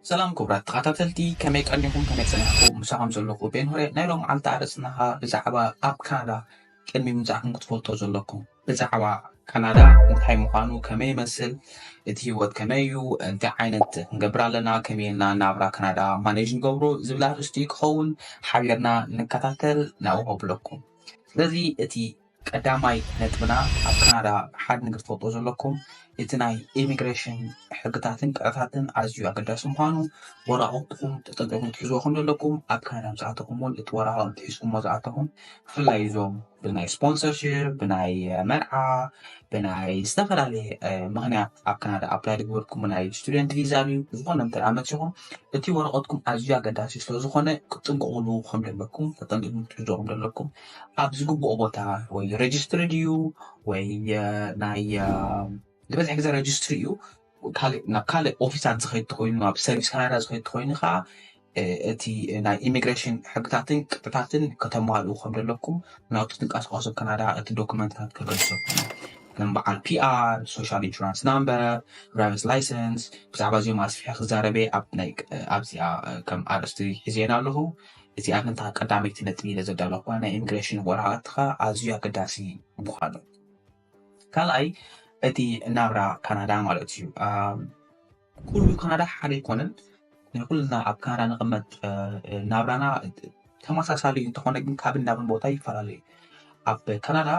ሰላም ክቡራት ተኸታተልቲ፣ ከመይ ቀኒኹም? ከመይ ጸኒሕኩም? ምሳኹም ዘለኹ ቤን ሆሬ። ናይ ሎም መዓልቲ ኣርእስትና ብዛዕባ ኣብ ካናዳ ቅድሚ ምምጻእኩም ክትፈልጦ ዘለኩም። ብዛዕባ ካናዳ እንታይ ምዃኑ፣ ከመይ ይመስል፣ እቲ ህይወት ከመይ እዩ፣ እንታይ ዓይነት ክንገብር ኣለና፣ ከመይ ኢልና ናብራ ካናዳ ማኔጅ ንገብሮ ዝብል ኣርእስቲ ክኸውን ሓቢርና ንከታተል ናብኡ ከብለኩም። ስለዚ እቲ ቀዳማይ ነጥብና ኣብ ካናዳ ሓደ ነገር ትፈልጦ ዘለኩም እቲ ናይ ኢሚግሬሽን ሕግታትን ቅጥዕታትን ኣዝዩ ኣገዳሲ ምዃኑ ወራቕትኩም ተጠንቀቁ ትሕዝዎ ከም ዘለኩም ኣብ ካናዳ ምስ ኣተኹም እውን እቲ ወራቕት ሒዝኩሞ ዝኣተኹም ብፍላይ እዞም ብናይ ስፖንሰርሽፕ ብናይ መርዓ ብናይ ዝተፈላለየ ምክንያት ኣብ ካናዳ ኣፕላይ ዝገበርኩም ናይ ስቱደንት ቪዛ ድዩ ዝኾነ እንተ መፂኹም እቲ ወረቐትኩም ኣዝዩ ኣገዳሲ ስለዝኾነ ክትጥንቀቑሉ ከም ዘለኩም ተጠንቀቁ ትሕዝዎ ከም ዘለኩም ኣብ ዝግብኦ ቦታ ወይ ረጅስትሪ ድዩ ወይ ናይ ዝበዝሕ ግዜ ረጅስትሪ እዩ። ካልእ ናብ ካልእ ኦፊሳት ዝኸይድ ተኮይኑ ናብ ሰርቪስ ካናዳ ዝኸይድ ተኮይኑ ከዓ እቲ ናይ ኢሚግሬሽን ሕግታትን ቅጥታትን ከተማልኡ ከም ዘለኩም ናብቲ ትንቀሳቀሱ ካናዳ እቲ ዶክመንትታት ከገድሰኩም ከም በዓል ፒኣር፣ ሶሻል ኢንሹራንስ ናምበር፣ ድራይቨርስ ላይሰንስ። ብዛዕባ እዚኦም ኣስፊሐ ክዛረበ ኣብዚኣ ከም ኣርእስቲ ሒዜና ኣለኹ። እዚኣ ግን እታ ቀዳመይቲ ነጥቢ ኢለ ዘዳለኹዋ ናይ ኢሚግሬሽን ወረቓቕትኻ ኣዝዩ ኣገዳሲ ምዃኑ። ካልኣይ እቲ ናብራ ካናዳ ማለት እዩ። ኩሉ ካናዳ ሓደ ኣይኮነን። ናይ ኩልና ኣብ ካናዳ ንቕመጥ ናብራና ተመሳሳሊ እንተኾነ ግን ካብ ናብን ቦታ ይፈላለዩ። ኣብ ካናዳ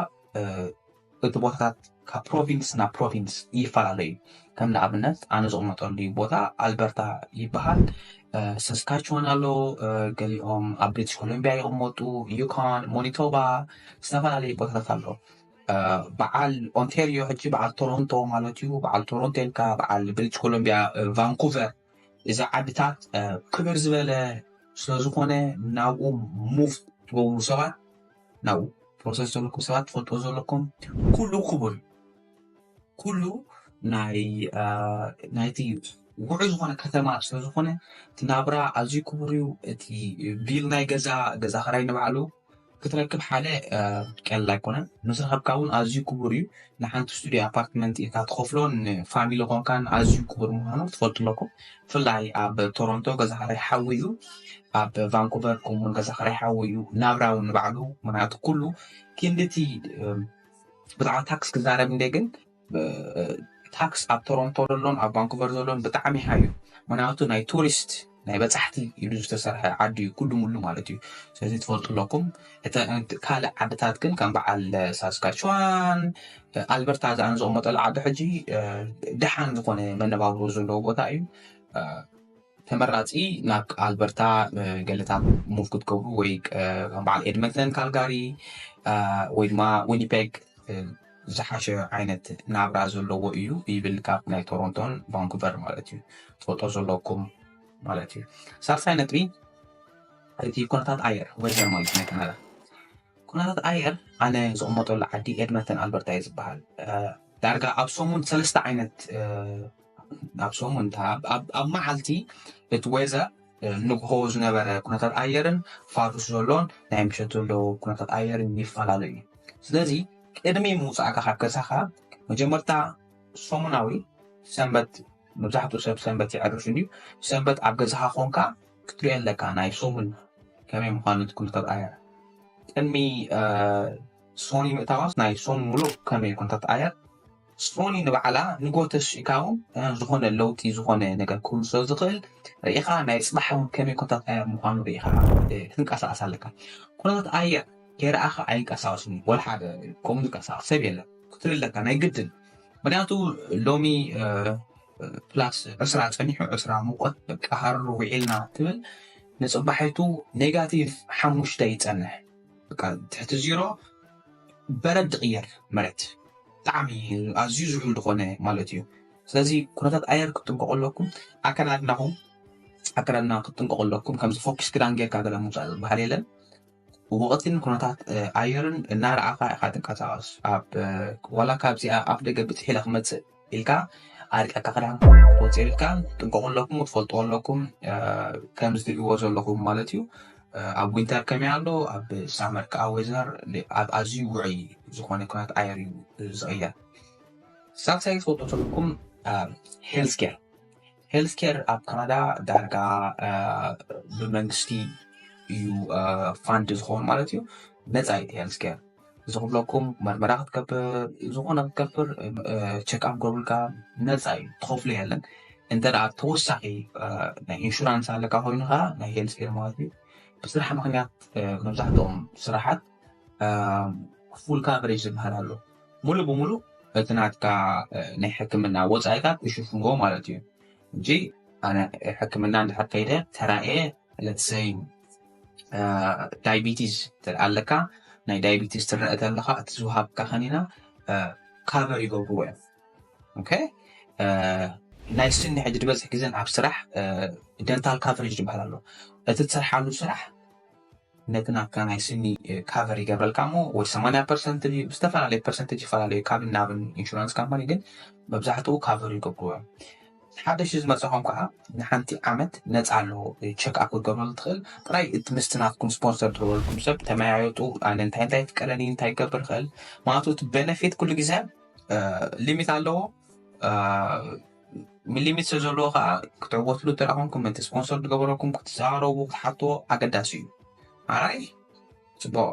እቲ ቦታታት ካብ ፕሮቪንስ ናብ ፕሮቪንስ ይፈላለዩ። ከም ንኣብነት ኣነ ዝቕመጠሉ ቦታ ኣልበርታ ይበሃል። ሰስካችዋን ኣሎ፣ ገሊኦም ኣብ ብሪቲሽ ኮሎምቢያ ይቕመጡ፣ ዩኮን፣ ሞኒቶባ፣ ዝተፈላለዩ ቦታታት ኣሎ። በዓል ኦንቴሪዮ ሕጂ በዓል ቶሮንቶ ማለት እዩ። በዓል ቶሮንቶ ኢልካ በዓል ብሪቲሽ ኮሎምቢያ ቫንኩቨር እዚ ዓድታት ክብር ዝበለ ስለዝኾነ ናብኡ ሙቭ ትገብሩ ሰባት ናብኡ ፕሮሰስ ዘለኩም ሰባት ትፈልጦ ዘለኩም ኩሉ ክቡር እዩ። ኩሉ ናይ ናይቲ ውዑይ ዝኾነ ከተማ ስለዝኾነ እቲ ናብራ ኣዝዩ ክቡር እዩ። እቲ ቢል ናይ ገዛ ገዛ ክራይ ንባዕሉ ክትረክብ ሓደ ቀል ኣይኮነን። ምስ ረኸብካ እውን ኣዝዩ ክቡር እዩ። ንሓንቲ ስቱዲዮ ኣፓርትመንት ኢልካ ትኸፍሎን ንፋሚሊ ኮንካን ኣዝዩ ክቡር ምዃኑ ትፈልጡ ኣለኩም። ብፍላይ ኣብ ቶሮንቶ ገዛ ክራይ ሓዊ እዩ። ኣብ ቫንኩቨር ከምኡውን ገዛ ክራይ ሓዊ እዩ። ናብራ እውን ንባዕሉ ምክንያቱ ኩሉ ክንድቲ ብዛዕባ ታክስ ክዛረብ እንደ ግን ታክስ ኣብ ቶሮንቶ ዘሎን ኣብ ቫንኩቨር ዘሎን ብጣዕሚ ሃዩ። ምክንያቱ ናይ ቱሪስት ናይ በፃሕቲ ኢሉ ዝተሰርሐ ዓዲ እዩ ኩሉ ሙሉ ማለት እዩ። ስለዚ ትፈልጡ ኣለኩም። ካልእ ዓድታት ግን ከም በዓል ሳስካችዋን ኣልበርታ ዝኣነ ዝቕመጠሉ ዓዲ ሕጂ ደሓን ዝኾነ መነባብሮ ዘለዎ ቦታ እዩ። ተመራፂ ናብ ኣልበርታ ገለታት ሙቭ ክትገብሩ ወይ ከም በዓል ኤድመንተን ካልጋሪ ወይ ድማ ዊኒፔግ ዝሓሸ ዓይነት ናብራ ዘለዎ እዩ ይብል ካብ ናይ ቶሮንቶን ቫንኩቨር ማለት እዩ ትፈልጦ ዘለኩም ማለት እዩ። ሳልሳይ ነጥቢ እቲ ኩነታት ኣየር ወዘር ማለት ናይ ካናዳ ኩነታት ኣየር ኣነ ዝቕመጠሉ ዓዲ ኤድመንተን ኣልበርታ እዩ ዝበሃል። ዳርጋ ኣብ ሰሙን ሰለስተ ዓይነት ኣብ ሰሙን ኣብ መዓልቲ እቲ ወዘር ንግሆ ዝነበረ ኩነታት ኣየርን ፋርስ ዘሎን ናይ ምሸት ዘሎ ኩነታት ኣየርን ይፈላለዩ እዩ። ስለዚ ቅድሚ ምውፃእካ ካብ ገዛኻ መጀመርታ ሰሙናዊ ሰንበት መብዛሕትኡ ሰብ ሰንበት ይዕርፍ እንድዩ። ሰንበት ኣብ ገዛኻ ኮንካ ክትሪኦ ኣለካ ናይ ሰሙን ከመይ ምዃኑ እቲ ኩነታት ኣየር ቅድሚ ሶኒ ምእታዋስ ናይ ሶኒ ሙሉእ ከመይ ኩነታት ኣየር ሶኒ ንባዕላ ንጎተስ ኢካውን ዝኾነ ለውጢ ዝኾነ ነገር ክህሉ ስለ ዝኽእል ርኢኻ ናይ ፅባሕ እውን ከመይ ኩነታት ኣየር ምዃኑ ርኢኻ ክትንቀሳቀስ ኣለካ። ኩነታት ኣየር ከይረኣኻ ኣይንቀሳቀስን ወላ ሓደ ከምኡ ዝንቀሳቀስ ሰብ የለን ክትብል ኣለካ ናይ ግድን። ምክንያቱ ሎሚ ፕላስ ዕስራ ፀኒሑ ዕስራ ሙቀት በቃ ሃሩ ውዒልና ትብል ንፅባሒቱ ኔጋቲቭ ሓሙሽተ ይፀንሕ። በቃ ትሕቲ ዚሮ በረድ ዝቕየር መሬት ብጣዕሚ ኣዝዩ ዝሑል ዝኾነ ማለት እዩ። ስለዚ ኩነታት ኣየር ክትጥንቀቁ ኣለኩም። ኣከዳድናኹም ኣከዳድና ክትጥንቀቁ ኣለኩም። ከምዚ ፎኪስ ክዳን ጌርካ ገለ ምውፃእ ዝበሃል የለን። ወቕትን ኩነታት ኣየርን እናረኣኻ ኢኻ ትንቀሳቐስ። ኣብ ዋላ ካብዚኣ ኣፍ ደገ ብፅሕ ኢለ ክመፅእ ኢልካ ኣርቀካ ክዳን ክትወፅእ ኢልካ ትጥንቀቁ ኣለኩም፣ ትፈልጥዎ ኣለኩም። ከምዚ ትሪእዎ ዘለኹም ማለት እዩ። ኣብ ዊንተር ከመይ ኣሎ፣ ኣብ ሳመር ከዓ ወዘር ኣብ ኣዝዩ ውዑይ ዝኾነ ኩነታት ኣየር እዩ ዝቕየር። ሳልሳይ ክትፈልጡ ዘለኩም ሄልዝ ኬር healthcare ኣብ ካናዳ ዳርጋ ብመንግስቲ እዩ ፋንድ ዝኸውን ማለት እዩ። ነፃ እዩ healthcare። እዚ ክብለኩም መርመራ ክትገብር፣ ዝኾነ ክትገብር፣ ቸክኣፕ ክገብሩልካ ነፃ እዩ፣ ትኸፍሎ የለን። እንተ ደኣ ተወሳኺ ናይ ኢንሹራንስ ኣለካ ኮይኑ ከዓ ናይ healthcare ማለት እዩ። ብስራሕ ምክንያት መብዛሕትኦም ስራሓት ፉል ካቨሬጅ ዝበሃል ኣሎ። ሙሉ ብሙሉ እቲ ናትካ ናይ ሕክምና ወፃኢታት ይሽፍንዎ ማለት እዩ። እንጂ ኣነ ሕክምና እንድሕር ከይደ ተራእየ፣ ለትሰይ ዳይቢቲስ ኣለካ፣ ናይ ዳይቢቲስ ትረአ ተለካ እቲ ዝውሃብካ ከኒና ካቨር ይገብርዎ እዮም። ኦኬ፣ ናይ ስኒ ሕጂ ዝበዝሕ ግዘን ኣብ ስራሕ ደንታል ካቨሬጅ ዝበሃል ኣሎ። እቲ ትሰርሓሉ ስራሕ ነቲ ናትካ ናይ ስኒ ካቨር ይገብረልካ እሞ ወይ ሰማንያ ፐርሰንት ድዩ ብዝተፈላለዩ ፐርሰንቴጅ ይፈላለዩ ካብን ናብን ኢንሹራንስ ካምፓኒ፣ ግን መብዛሕትኡ ካቨር ይገብርዎ እዮም። ሓደሽ ዝመፀኹም ከዓ ንሓንቲ ዓመት ነፃ ኣሎ ቸክ ኣፕ ክትገብረሉ ትኽእል። ጥራይ እቲ ምስቲ ናትኩም ስፖንሰር ትገብረልኩም ሰብ ተመያየጡ። ኣነ እንታይ እንታይ ይፍቀደኒ እንታይ ክገብር ይኽእል ማለት እቲ ቤነፊት ኩሉ ግዜ ሊሚት ኣለዎ። ሊሚት ስለ ዘለዎ ከዓ ክትዕወትሉ እንተ ደኣ ኮንኩም፣ ምእንቲ ስፖንሰር ዝገበረኩም ክትዘራረቡ፣ ክትሓትዎ ኣገዳሲ እዩ። ኣራይ፣ ፅቡቕ።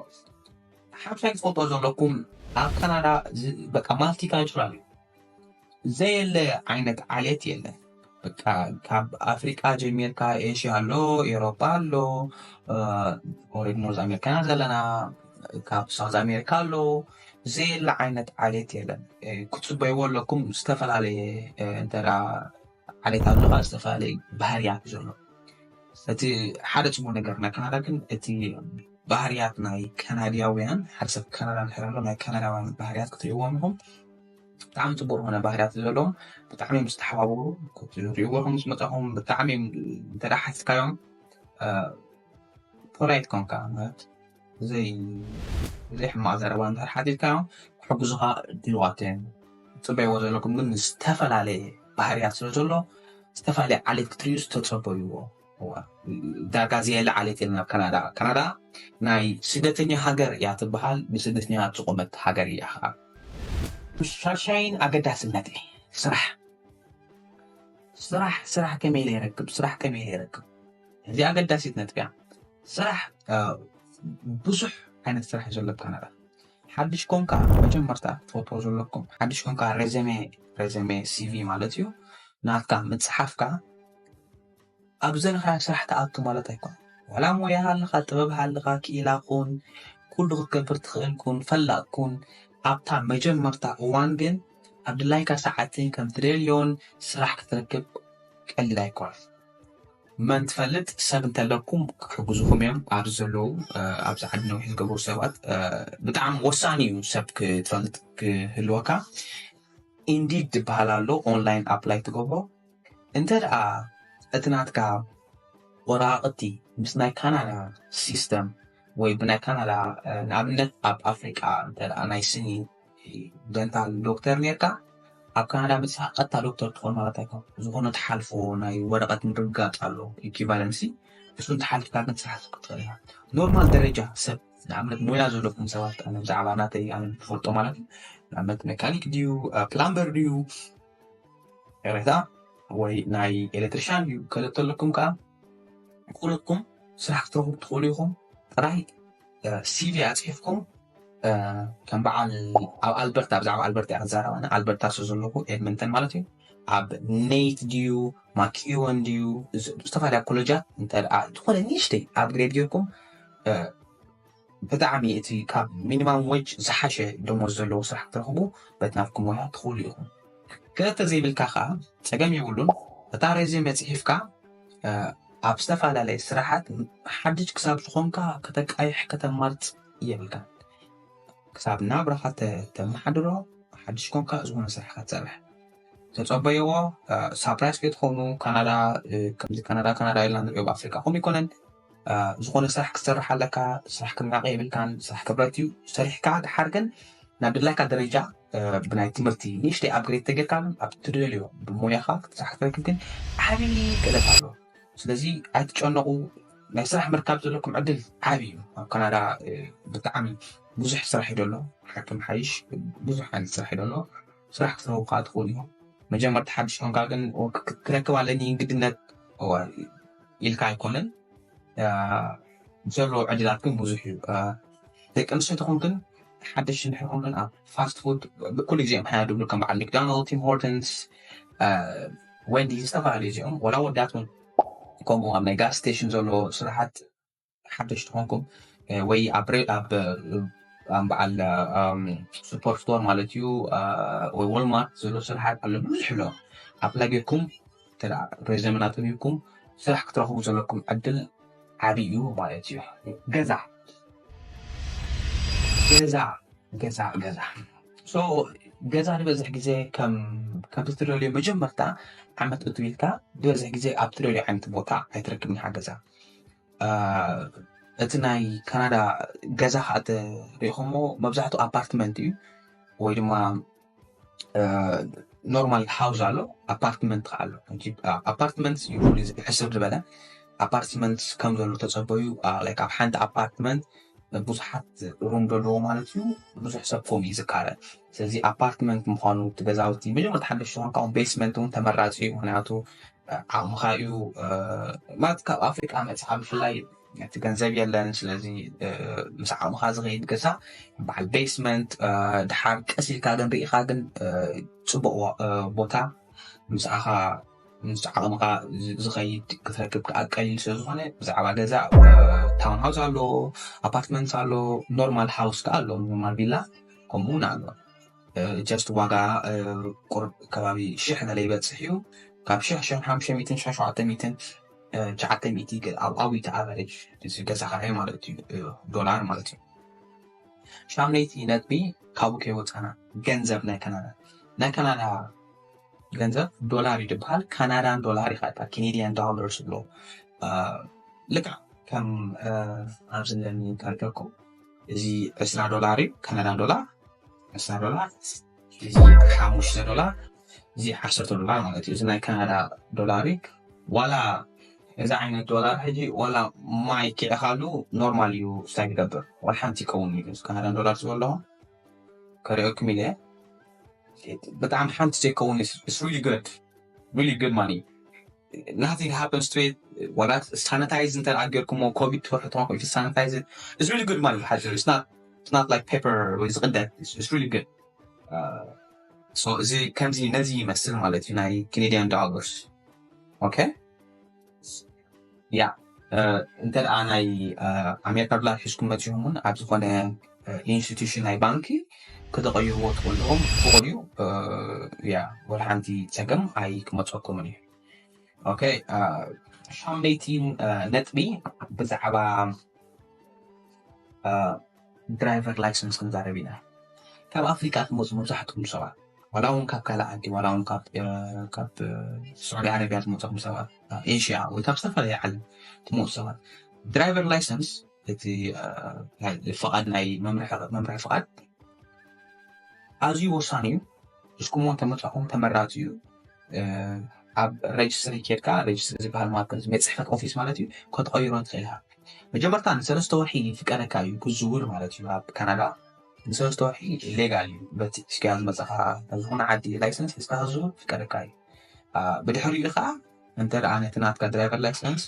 ሓምሻይ ክትፈልጦ ዘለኩም፣ ኣብ ካናዳ ዝ-፣ በቃ ማልቲካልቸራል እዩ። ዘየለ ዓይነት ዓሌት የለን። በቃ ካብ ኣፍሪቃ ጀሚርካ፣ ኤሽያ ኣሎ፣ ኤውሮጳ ኣሎ፣ ኦሬድ ኖርዝ ኣሜሪካ ኢና ዘለና፣ ካብ ሳውዝ ኣሜሪካ ኣሎ። ዘየለ ዓይነት ዓሌት የለን። እ፣ ክትጽበይዎ ኣለኩም ዝተፈላለየ፣ እ፣ እንተ ደኣ ዓሌት ኣሎ፣ ከዓ ዝተፈላለየ ባህርያት እዩ ዘሎ። እቲ ሓደ ጽቡቕ ነገር ናይ ካናዳ ግን እቲ ባህርያት ናይ ካናድያውያን፣ ሓደ ሰብ ካናዳ እንድሕር ኣሎ ናይ ካናዳውያን ባህርያት ክትርእይዎም ኢኹም። ብጣዕሚ ጽቡቕ ዝኾነ ባህርያት ዘለዎም፣ ብጣዕሚ እዮም ዝተሓባበሩ። ክትርእይዎ ከም ዝመጻኹም ብጣዕሚ እዮም፣ እንተ ደኣ ሓቲትካዮም፣ እ፣ ፖላይት ኮንካ ማለት ዘይ-፣ ዘይሕማቕ ዘረባ እንድሕር ሓቲትካዮም ክሕግዙኻ ድሉዋት እዮም። ትጽበይዎ ዘለኩም ግን ዝተፈላለየ ባህርያት ስለ ዘሎ፣ ዝተፈላለየ ዓሌት ክትርእዩ ዝተጸበይዎ። እዋ፣ ዳርጋ ዘየለ ዓሌት የለን ኣብ ካናዳ። ካናዳ ናይ ስደተኛ ሃገር እያ ትበሃል፣ ንስደተኛ ዝቆመት ሃገር እያ ኸዓ። ሻሻይን ኣገዳሲ ነጥቢ፣ ስራሕ። ስራሕ፣ ስራሕ ከመይ ኢለ ይረክብ? ስራሕ ከመይ ኢለ ይረክብ? እዚ ኣገዳሲት ነጥቢ እያ። ስራሕ፣ እ፣ ብዙሕ ዓይነት ስራሕ እዩ ዘሎ ኣብ ካናዳ። ሓድሽ ኮንካ መጀመርታ ክትፈትዎ ዘለኩም፣ ሓድሽ ኮንካ ሬዘሜ፣ ሬዘሜ፣ ሲቪ ማለት እዩ፣ ናትካ ምጽሓፍካ ኣብ ዘለኻ ስራሕ ትኣቱ ማለት ኣይኮነን። ዋላ ሞያ ሃልኻ፣ ጥበብ ሃልኻ፣ ክኢላ ኩን፣ ኩሉ ክትገብር ትኽእል ኩን፣ ፈላጥ ኩን፣ ኣብታ መጀመርታ እዋን ግን ኣብ ድላይካ ሰዓትን ከም ትደልዮን ስራሕ ክትረክብ ቀሊል ኣይኮነን። መን ትፈልጥ ሰብ እንተለኩም ክሕግዙኹም እዮም። ኣብዚ ዘለዉ፣ እ፣ ኣብዚ ዓዲ ነዊሕ ዝገበሩ ሰባት፣ እ፣ ብጣዕሚ ወሳኒ እዩ ሰብ ክትፈልጥ ክህልወካ። ኢንዲድ ዝበሃል ኣሎ፣ ኦንላይን ኣፕላይ ትገብሮ። እንተ ደኣ እቲ ናትካ ወራቕቲ ምስ ናይ ካናዳ ሲስተም ወይ ብናይ ካናዳ፣ እ፣ ንኣብነት ኣብ ኣፍሪቃ እንተ ደኣ ናይ ስኒ ደንታል ዶክተር ኔርካ፣ ኣብ ካናዳ መጺኻ ቀጥታ ዶክተር ትኾን ማለት ኣይኮን። ዝኾነ ትሓልፎ ናይ ወረቐት ምርግጋጽ ኣሎ፣ ኢኩቫለንሲ። እሱን ተሓሊፍካ ግን ስራሕ ክትክእል ኢኻ። ኖርማል ደረጃ ሰብ፣ ንኣብነት ሞያ ዘለኩም ሰባት፣ ኣነ ብዛዕባ ናተይ ኣነ ትፈልጦ ማለት እዩ። ንኣብነት ሜካኒክ ድዩ፣ እ፣ ፕላምበር ድዩ፣ ኤረታ ወይ ናይ ኤሌክትሪሻን ድዩ፣ ከለጥ ኣለኩም ከኣ ኩልኩም ስራሕ ክትረኽቡ ትኽእሉ ኢኹም። ጥራይ፣ እ፣ ሲቪ ኣጽሒፍኩም፣ እ፣ ከም በዓል ኣብ ኣልበርታ፣ ብዛዕባ ኣልበርታ እየ ክዛረብ ኣነ፣ ኣልበርታ ስለ ዘለኹ ኤድመንተን ማለት እዩ። ኣብ ኔት ድዩ፣ ማኪወን ድዩ፣ ዝ-፣ ዝተፈላለያ ኮሌጃት እንተ ደኣ ዝኾነ ንእሽተይ ኣፕግሬድ ጌርኩም፣ እ፣ ብጣዕሚ እቲ ካብ ሚኒማም ዌጅ ዝሓሸ ደሞዝ ዘለዎ ስራሕ ክትረኽቡ በቲ ናትኩም ሞያ ትኽእሉ ኢኹም። ክልተ ዘይብልካ ከኣ ጸገም የብሉን። እታ ሬዝዩመ ጽሒፍካ፣ እ፣ ኣብ ዝተፈላለየ ስራሓት ሓድሽ ክሳብ ዝኾንካ ከተቃይሕ ከተማርጽ የብልካን። ክሳብ ናብራኻ ተ-፣ ተመሓድሮ ሓድሽ ኮንካ ዝኾነ ስራሕ ክትሰርሕ ተጸበይዎ። እ፣ ሳፕራይዝ ከይትኾኑ። ካናዳ፣ እ፣ ከምዚ ካናዳ፣ ካናዳ ኢልና ንሪኦ ኣብ ኣፍሪቃ ከምኡ ኣይኮነን። እ፣ ዝኾነ ስራሕ ክትሰርሕ ኣለካ። ስራሕ ክናቐ የብልካን። ስራሕ ክብረት እዩ። ሰሪሕካ ድሓር ግን ናብ ድላይካ ደረጃ፣ እ፣ ብናይ ትምህርቲ ንእሽተይ ኣፕግሬድ ተጌርካ ግን ኣብ ትደልዮ ብሞያኻ ክትሰርሕ ክትረክብ ግን ዓብዪ ክእለት ኣሎ። ስለዚ ኣይትጨነቑ። ናይ ስራሕ ምርካብ ዘለኩም ዕድል ዓብዪ እዩ። ኣብ ካናዳ፣ እ፣ ብጣዕሚ ብዙሕ ስራሕ እዩ ዘሎ። ሓኪም ሓይሽ ብዙሕ ዓይነት ስራሕ እዩ ዘሎ። ስራሕ ክትረኽቡ ከዓ ትኽእሉ ኢኹም። መጀመርታ ሓድሽ ኾንካ ግን ክረክብ ኣለኒ ግድነት ኢልካ ኣይኮነን። ዘሎ ዕድላት ግን ብዙሕ እዩ። ደቂ ኣንስትዮ ተኾን ግን ሓደሽ ንሕኹም ግን ኣብ ፋስት ፉድ ኩሉ ግዜ እዮም ሓያ ድብሉ ከም በዓል ሚክዳናልድ፣ ቲም ሆርተንስ፣ ወንዲ ዝተፈላለዩ እዚኦም ወላ ወዳት እውን ከምኡ ኣብ ናይ ጋስ ስቴሽን ዘሎ ስራሓት ሓደሽ ተኾንኩም ወይ ኣብ ኣብ በዓል ሱፐር ስቶር ማለት እዩ ወይ ወልማርት ዘሎ ስራሓት ኣሎ ብዙሕ ኣሎ። ኣፕላይ ጌርኩም ሬዘመናቶም ሂብኩም ስራሕ ክትረኽቡ ዘለኩም ዕድል ዓብይ እዩ ማለት እዩ። ገዛ ገዛ ገዛ ገዛ ገዛ ዝበዝሕ ግዜ ከምቲ ትደልዮ መጀመርታ ዓመት እትው ኢልካ ዝበዝሕ ግዜ ኣብ ትደልዮ ዓይነት ቦታ ኣይትረክብን ኢኻ ገዛ። እቲ ናይ ካናዳ ገዛ ከዓ ተሪኢኹሞ መብዛሕትኡ ኣፓርትመንት እዩ ወይ ድማ ኖርማል ሃውስ ኣሎ፣ ኣፓርትመንት ከዓ ኣሎ። ኣፓርትመንት ሕስር ዝበለ ኣፓርትመንት ከም ዘሎ ተፀበዩ። ኣብ ሓንቲ ኣፓርትመንት ብዙሓት ሩም ዘለዎ ማለት እዩ። ብዙሕ ሰብ ኮም እዩ ዝካረ። ስለዚ ኣፓርትመንት ምኳኑ እቲ ገዛውቲ መጀመርታ ሓደሽ ዝኾንካ ቤስመንት እውን ተመራፂ እዩ። ምክንያቱ ዓቕምኻ እዩ ማለት ካብ ኣፍሪቃ መፅኻ ብፍላይ እቲ ገንዘብ የለን። ስለዚ ምስ ዓቕምኻ ዝኸይድ ገዛ በዓል ቤስመንት ድሓር ቀስ ኢልካ ግን ርኢኻ ግን ፅቡቅ ቦታ ምስኣኻ ምስ ዓቕምኻ ዝኸይድ ክትረክብ ከዓ ቀሊል ስለዝኾነ ብዛዕባ ገዛ ታውን ሃውስ ኣሎ፣ ኣፓርትመንት ኣሎ፣ ኖርማል ሃውስ ከዓ ኣሎ፣ ኖርማል ቪላ ከምኡ እውን ኣሎ። ጀስት ዋጋ ቁርብ ከባቢ ሽሕ ገለ ይበፅሕ እዩ። ካብ ሽሕ ሽሕን ሓሙሽተ ሚእትን ሽሕ ሸውዓተ ሚእትን ትሽዓተ ሚእቲ ኣብኡ እቲ ኣቨሬጅ እዚ ገዛ ክራይ ማለት እዩ ዶላር ማለት እዩ። ሻምነይቲ ነጥቢ ካብኡ ከይወፃና ገንዘብ ናይ ካናዳ ናይ ካናዳ ገንዘብ ዶላር እዩ ዝበሃል። ካናዳን ዶላር ይካታ ኬኔዲያን ዶላርስ ብሎ ልካ ከም ኣብዚ ለኒ ከርገኩም እዚ ዕስራ ዶላር እዩ ካናዳን ዶላር ዕስራ ዶላር እዚ ሓሙሽተ ዶላር እዚ ዓሰርተ ዶላር ማለት እዩ። እዚ ናይ ካናዳ ዶላር እዩ። ዋላ እዚ ዓይነት ዶላር ሕጂ ዋላ ማይ ኪዕኻሉ ኖርማል እዩ ስታይ ክገብር ዋላ ሓንቲ ይከውን እዩ። እዚ ካናዳን ዶላር ዝበለኹም ከሪኦኩም ኢለ ብጣዕሚ ሓንቲ ዘይከውን it's really good really good money nothing happens to it። ዋላ ሳኒታይዝ እንተ ጌርኩሞ ኮቪድ ትፈርሑ ተኾንኩም ሳኒታይዝ it's really good money ሓዚ it's not it's not like paper ወይ ዝቕደድ it's really good። So እዚ ከምዚ ነዚ ይመስል ማለት እዩ ናይ ኬኔዲያን ዶላርስ። ኦኬ ያ እንተ ደኣ ናይ ኣሜሪካ ዶላር ሒዝኩም መፂኹም እውን ኣብ ዝኾነ ኢንስቲቱሽን ናይ ባንኪ ክተቐይርዎ ትኽእሉ ኢኹም። ብቑል እዩ። ያ ወላ ሓንቲ ፀገም ኣይክመፀኩምን እዩ። ኦኬ ሻምነይቲ ነጥቢ ብዛዕባ ድራይቨር ላይሰንስ ክንዛረብ ኢና። ካብ ኣፍሪቃ ትመፁ መብዛሕትኩም ሰባት ዋላ እውን ካብ ካልእ ዓዲ ዋላ እውን ካብ ስዑዲ ዓረብያ ትመፀኹም ሰባት ኤሽያ ወይ ካብ ዝተፈላለየ ዓለም ትመፁ ሰባት ድራይቨር ላይሰንስ እቲ ፍቓድ ናይ መምርሒ ፍቓድ ኣዝዩ ወሳኒ እዩ። እስኩም እውን ተመፃኹም ተመራፂ እዩ። ኣብ ሬጅስትሪ ኬድካ ሬጅስትሪ ዝበሃል ማለት ናይ ፅሕፈት ኦፊስ ማለት እዩ። ከተቐይሮ ትኽእል ኢኻ። መጀመርታ ንሰለስተ ወርሒ ይፍቀደካ እዩ ክዝውር ማለት እዩ ኣብ ካናዳ ንሰለስተ ወርሒ ሌጋል እዩ። በቲ እስኪያ ዝመፀኻ ዝኾነ ዓዲ ላይሰንስ እስካ ክዝውር ይፍቀደካ እዩ። ብድሕሪኡ ከዓ እንተ ደኣ ነቲ ናትካ ድራይቨር ላይሰንስ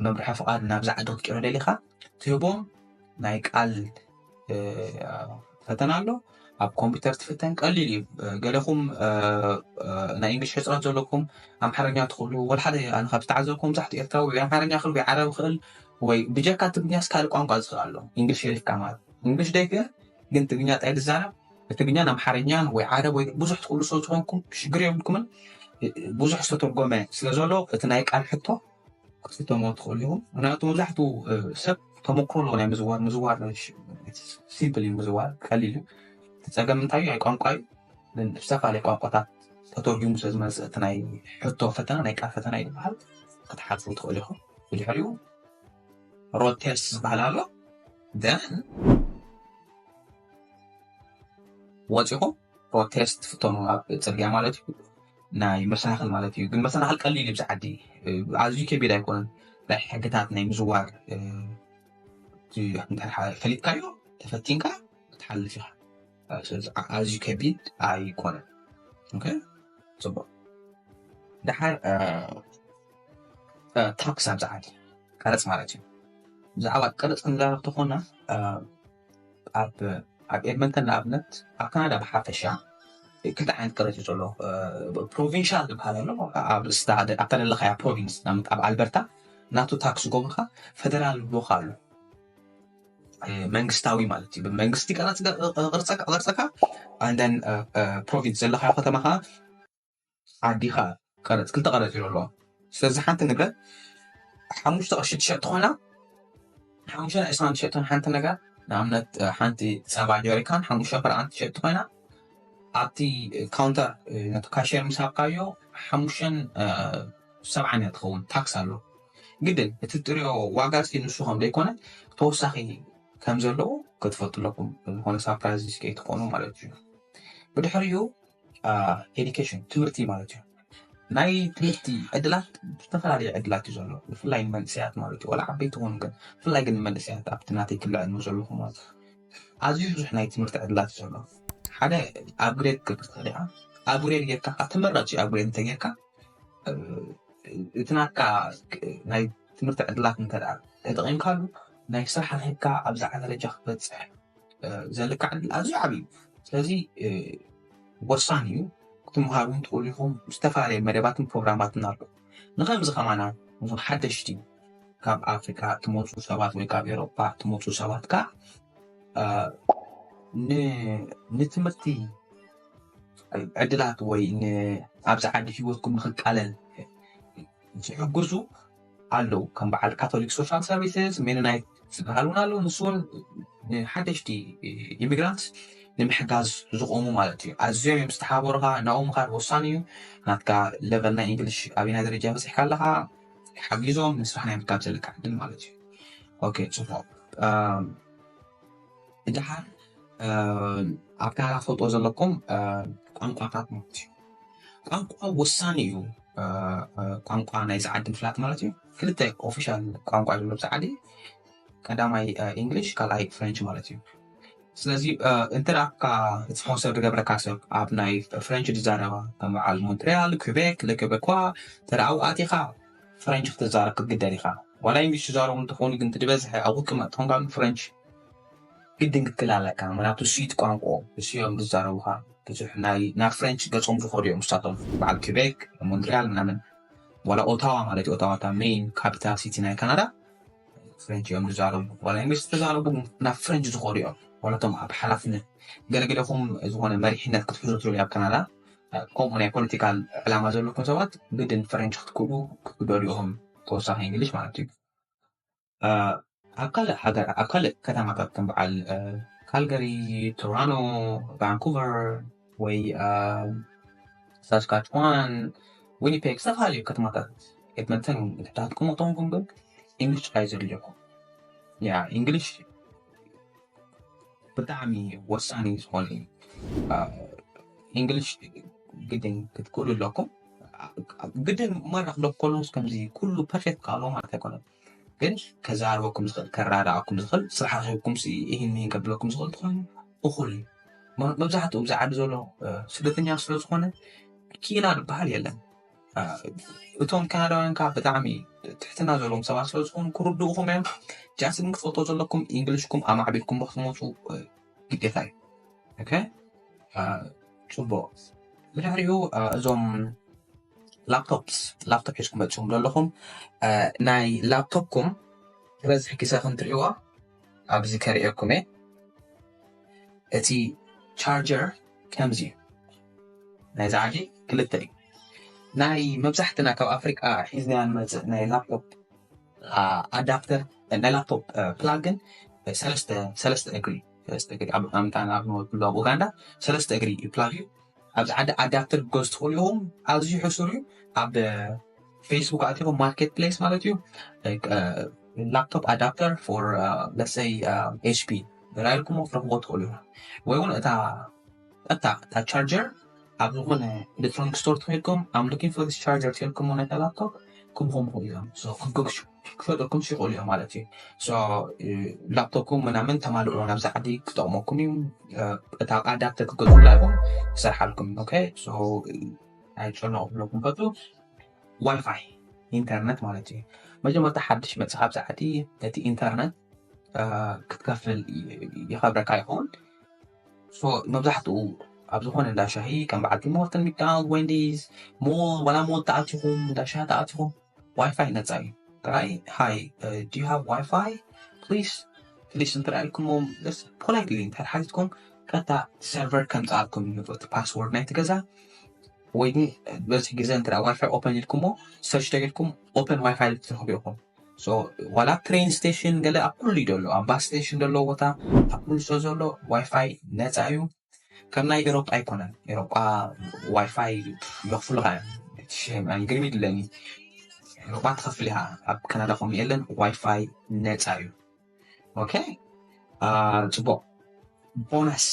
መምርሒ ፍቓድ ናብዛ ዓዲ ክትቅይሮ ደሊኻ ትህቦም ናይ ቃል ፈተና ኣሎ። ኣብ ኮምፒውተር ትፍተን ቀሊል እዩ። ገለኹም ናይ እንግሊሽ ሕፅረት ዘለኩም ኣምሓርኛ ትኽእሉ ወላ ሓደ ኣነ ካብ ዝተዓዘብኩም መብዛሕትኡ ኤርትራዊ ወይ ኣምሓርኛ ክእል ወይ ዓረብ ክእል ወይ ብጀካ ትግርኛስ ካልእ ቋንቋ ዝኽእል ኣሎ። እንግሊሽ የሪፍካ ማለት እንግሊሽ ደይክእል ግን ትግርኛ ጣይ ዝዛረብ ብትግርኛን ኣምሓርኛን ወይ ዓረብ ወይ ብዙሕ ትኽእሉ ስለ ዝኾንኩም ሽግር የብልኩምን። ብዙሕ ዝተተርጎመ ስለ ዘሎ እቲ ናይ ቃል ሕቶ ክትፍተሞ ትኽእሉ ኢኹም። ምክንያቱ መብዛሕትኡ ሰብ ተመክሮ ኣለዎ ናይ ምዝዋር ምዝዋር ሲምፕል እዩ ምዝዋር ቀሊል እዩ። እቲ ፀገም እንታይ እዩ? ናይ ቋንቋ እዩ። ግን ዝተፈላለየ ቋንቋታት ተተርጊሙ ስለ ዝመፅእ እቲ ናይ ሕቶ ፈተና ናይ ቃል ፈተና ይበሃል። ክትሓልፉ ትኽእሉ ኢኹም። ብድሕሪኡ ሮድ ቴስት ዝበሃል ኣሎ። ደን ወፂኹም ሮድ ቴስት ትፍተኑ ኣብ ፅርግያ ማለት እዩ። ናይ መሰናክል ማለት እዩ። ግን መሰናክል ቀሊል እዩ። ብዚ ዓዲ ኣዝዩ ከቢድ ኣይኮነን። ናይ ሕግታት ናይ ምዝዋር ፈሊጥካዮ ተፈቲንካ ክትሓልፍ ኢኻ። ስለዚ ኣዝዩ ከቢድ ኣይኮነን። ኦኬ ፅቡቅ። ደሓር ታክስ ኣብ ዝዓዲ ቀረፅ ማለት እዩ። ብዛዕባ ቀረፅ ክንዛረብ ተኾና ኣብ ኣብ ኤድመንተን ንኣብነት ኣብ ካናዳ ብሓፈሻ ክልተ ዓይነት ቀረፅ እዩ ዘሎ። ፕሮቪንሻል ዝበሃል ኣሎ፣ ኣብ ስታ- ኣብታ ዘለኻያ ፕሮቪንስ፣ ንኣብነት ኣብ ኣልበርታ ናቱ ታክስ ጎብኻ ፈደራል ብሎኻ ኣሎ። መንግስታዊ ማለት እዩ። ብመንግስቲ ቀረፅ ገ- ቅርፀካ ቅርፀካ ኣንደን ፕሮቪንስ ዘለኻዮ ከተማ ከዓ ዓዲኻ ቀረፅ ክልተ ቀረፅ እዩ ኣለዎ። ስለዚ ሓንቲ ነገር ሓሙሽተ ቅርሺ ትሸጥ ትኾና ሓሙሽተ ናይ ዕስራን ትሸጥን ሓንቲ ነገር ንኣብነት ሓንቲ ፀባ ጀሪካን ሓሙሽተ ፐርሰንት ትሸጥ ትኾና ኣብቲ ካውንተር ነቲ ካሽየር ምስ ሃብካዮ ሓሙሽተን ሰብዓን እያ ትኸውን ታክስ ኣሎ። ግድን እቲ ትሪኦ ዋጋ ሲ ንሱ ከም ዘይኮነ ተወሳኺ ከም ዘለዎ ክትፈልጡ ኣለኩም። ዝኾነ ሳፕራይዝ ከይትኾኑ ማለት እዩ። ብድሕሪኡ ኤዲኬሽን ትምህርቲ ማለት እዩ። ናይ ትምህርቲ ዕድላት ዝተፈላለዩ ዕድላት እዩ ዘሎ ብፍላይ ንመንእሰያት ማለት እዩ። ወላ ዓበይቲ ኾኑ ግን ብፍላይ ግን ንመንእሰያት ኣብቲ ናተይ ክልዕ ዕድመ ዘለኹ ማለት ኣዝዩ ብዙሕ ናይ ትምህርቲ ዕድላት እዩ ዘሎ። ሓደ ኣፕግሬድ ክትብል ትኽእል ኢኻ። ኣፕግሬድ ጌርካ ከዓ ተመራፂ ኣፕግሬድ እንተጌርካ እቲ ናትካ ናይ ትምህርቲ ዕድላት እንተ ተጠቂምካሉ ናይ ስራሕ ርክብካ ኣብዛ ደረጃ ክትበፅሕ ዘለካ ዕድል ኣዝዩ ዓብዩ። ስለዚ ወሳኒ እዩ። ክትምሃሩ ትኽእሉ ኢኹም። ዝተፈላለዩ መደባትን ፕሮግራማትን ኣሎ። ንከምዚ ከማና እዞም ሓደሽቲ ካብ ኣፍሪካ ትመፁ ሰባት ወይ ካብ ኤሮፓ ትመፁ ሰባት ከዓ ንትምህርቲ ዕድላት ወይ ኣብዚ ዓዲ ህይወትኩም ንክቃለል ዝሕግዙ ኣለዉ። ከም በዓል ካቶሊክ ሶሻል ሰርቪስስ፣ ሜኖናይት ዝበሃል እውን ኣለዉ። ንሱ እውን ንሓደሽቲ ኢሚግራንት ንምሕጋዝ ዝቆሙ ማለት እዩ። ኣዝዮም እዮም ዝተሓባበሩኻ። ናብኦም ምኻድ ወሳኒ እዩ። ናትካ ለቨል ናይ እንግሊሽ ኣበየናይ ደረጃ በፂሕካ ኣለኻ ሓጊዞም ንስራሕ ናይ ምርካብ ዘለካ ዕድል ማለት እዩ። ኦኬ፣ ፅቡቅ። ድሓር ኣብ ካናዳ ትፈልጥዎ ዘለኩም ቋንቋታት ማለት እዩ። ቋንቋ ወሳኒ እዩ። ቋንቋ ናይ ዝዓዲ ምፍላጥ ማለት እዩ። ክልተ ኦፊሻል ቋንቋ ዘሎ ዝዓዲ፣ ቀዳማይ ኢንግሊሽ፣ ካልኣይ ፍሬንች ማለት እዩ። ስለዚ እንተ ኣብካ እቲ ስፖንሰር ዝገብረካ ሰብ ኣብ ናይ ፍሬንች ዝዛረባ ከም በዓል ሞንትሪያል፣ ኩቤክ፣ ለኩቤኳ ተደኣው ኣቲኻ ፍሬንች ክትዛረብ ክትግደድ ኢኻ። ዋላ ኢንግሊሽ ትዛረቡ እንተኾኑ ግን ትድበዝሐ ኣብ ውቅመጥ ትኾንካ ፍሬንች ግድን ክትክእል ኣለካ። ምክንያቱ ስዊት ቋንቋ እሱ እዮም ዝዛረቡኻ። ብዙሕ ናይ ናብ ፍሬንች ገጾም ዝኸዱ እዮም ንሳቶም። በዓል ኩቤክ፣ ሞንትሪያል ምናምን ዋላ ኦታዋ ማለት እዩ። ኦታዋ እታ ሜይን ካፒታል ሲቲ ናይ ካናዳ ፍሬንች እዮም ዝዛረቡ። ዋላ ኢንግሊሽ ዝተዛረቡ ናብ ፍሬንች ዝኸዱ እዮም። ዋላቶም ኣብ ሓላፍነት ገለገለኹም ዝኾነ መሪሕነት ክትሕዙ ትሉ ኣብ ካናዳ ከምኡ ናይ ፖለቲካል ዕላማ ዘለኩም ሰባት ግድን ፍሬንች ክትክእሉ ክትግደዱ ኢኹም። ተወሳኺ እንግሊሽ ማለት እዩ። ኣብ ካልእ ሃገር ኣብ ካልእ ከተማታት ከም በዓል ካልገሪ፣ ቶሮንቶ፣ ቫንኩቨር ወይ ሳስካችዋን፣ ዊኒፔግ ዝተፈላለዩ ከተማታት ኤድመንተን ክትቅመጡ እንኮንኩም ግን ኢንግሊሽ ጥራይ ዘድልየኩም። ያ ኢንግሊሽ ብጣዕሚ ወሳኒ ዝኾነ እዩ። ኢንግሊሽ ግድን ክትክእሉ ኣለኩም። ግድን መራ ክለብ ኮሎንስ ከምዚ ኩሉ ፐርፌክት ካሎ ማለት ኣይኮነን፣ ግን ከዛርበኩም ዝኽእል ከረዳኣኩም ዝኽእል ስራሕ ረኪብኩም ይህን ይህን ከብለኩም ዝኽእል ትኾኑ እኹል እዩ። መብዛሕትኡ ብዛ ዓዲ ዘሎ ስደተኛ ስለ ዝኾነ ኪኢላ ዝበሃል የለን። እቶም ካናዳውያን ከዓ ብጣዕሚ ትሕትና ዘለዎም ሰባት ስለ ዝኾኑ ክርድኡኹም እዮም። ጃስት ግን ክትፈልጦ ዘለኩም ኢንግሊሽኩም ኣማዕቢልኩም ክትመፁ ግዴታ እዩ። ኦኬ፣ ፅቡቅ። ብድሕሪኡ እዞም ላፕቶፕስ ላፕቶፕ ሒዝኩም መፅኹም ዘለኹም ናይ ላፕቶፕኩም ዝበዝሕ ግዜ ከም ትሪእዋ ኣብዚ ከርእየኩም እየ። እቲ ቻርጀር ከምዚ እዩ። ናይ ዝዓዲ ክልተ እዩ። ናይ መብዛሕትና ካብ ኣፍሪቃ ሒዝናያ ንመፅእ ናይ ላፕቶፕ ኣዳፕተር ናይ ላፕቶፕ ፕላግ ግን ሰለስተ ሰለስተ እግሪ ሰለስተ እግሪ ኣብ ኣምታን ኣብ ንወድሉ ኣብ ኡጋንዳ ሰለስተ እግሪ እዩ ፕላግ እዩ። ኣብዚ ዓዲ ኣዳፕተር ክትገዙ ትኽእሉ ኢኹም። ኣዝዩ ሕሱር እዩ። ኣብ ፌስቡክ ኣቲኹም ማርኬት ፕሌስ ማለት እዩ ላፕቶፕ ኣዳፕተር ፎር ለሰይ ኤች ፒ ራይልኩም ክትረኽቦ ትኽእሉ ኢኹም። ወይ እውን እታ ቀጥታ እታ ቻርጀር ኣብ ዝኾነ ኤሌክትሮኒክ ስቶር ትኸድኩም I'm looking for this charger ትልኩም ነታ ላፕቶፕ ክምኹም ይኽእሉ እዮም። ክሸጠኩም ይኽእሉ እዮም ማለት እዩ። ላፕቶፕኩም ምናምን ተማልእዎ ናብዚ ዓዲ ክጠቕመኩም እዩ። እታ ኣዳፕተር ክትገዝኡላ ኢኹም ክሰርሓልኩም። ኦኬ፣ ኣይጨነቑ ክብለኩም ፈቱ። ዋይፋይ ኢንተርነት ማለት እዩ። መጀመርታ ሓድሽ መፅእ ካብ ሰዓቲ ነቲ ኢንተርነት ክትከፍል ይኸብረካ ይኸውን። መብዛሕትኡ ኣብ ዝኾነ እንዳ ሻሂ ከም በዓል ቲሞርትን ሚክዳናልድ፣ ዌንዲስ፣ ሞል፣ ዋላ ሞል ተኣቲኹም፣ እንዳ ሻሂ ተኣቲኹም ዋይፋይ ነፃ እዩ። ጥራይ ሃይ ዱ ሃቭ ዋይፋይ ፕሊስ ፕሊስ እንተ ኢልኩሞም ፖላይትሊ እንተ ሓቲትኩም ቀጥታ ሰርቨር ከምፅኣልኩም እዩ እቲ ፓስወርድ ናይቲ ገዛ። ወይ ግን በዚ ግዜ እንተ ዋይፋይ ኦፐን ኢልኩሞ ሰርች ተጌርኩም ኦፐን ዋይፋይ ትረኽቡ ኢኹም። ዋላ ትሬን ስቴሽን ገለ ኣብ ኩሉ እዩ ዘሎ ኣብ ባስ ስቴሽን ዘለዎ ቦታ ኣብ ኩሉ ሰ ዘሎ ዋይፋይ ነፃ እዩ። ከም ናይ ኤሮጳ ኣይኮነን። ኤሮጳ ዋይፋይ የኽፍሉኻ እዮም። ግርሚ ድለኒ ኤሮጳ ትኸፍል ኢኻ። ኣብ ካናዳ ከምኡ የለን። ዋይፋይ ነፃ እዩ። ኦኬ። ጽቡቕ። ቦናስ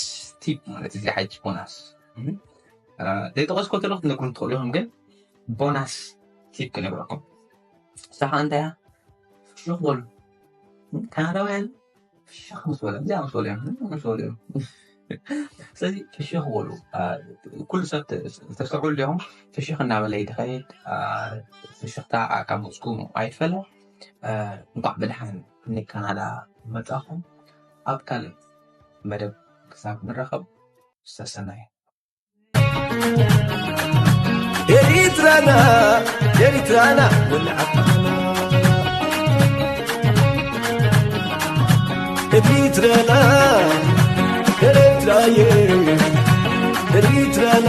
ቲፕ ማለት እዚ ሓጂ ቦናስ ዘይጠቐስኮ ተለኹ ክትነግሩን ትኽእሉ ኢኹም። ግን ቦናስ ቲፕ ክነግረኩም። ሳኻ እንታይ እያ? ፍሽኽ በሉ። ካናዳውያን ፍሽኽ ምስ በለ እዚኣ ምስ በሉ እዮም ምስ በሉ እዮም። ስለዚ ፍሽኽ በሉ። ኩሉ ሰብ ተስተውዕሉ ዲኹም? ፍሽኽ እናበለ ይድኸይድ። ፍሽኽታ ካብ ገጽኩም ኣይፈለ። እንኳዕ ብድሓን ንካናዳ መጻኹም። ኣብ ካልእ መደብ ክሳብ ንራኸብ ሰሰናዩ። ኤሪትራና ኤሪትራና ወልዓትና ኤሪትራና ኤሪትራየ ኤሪትራና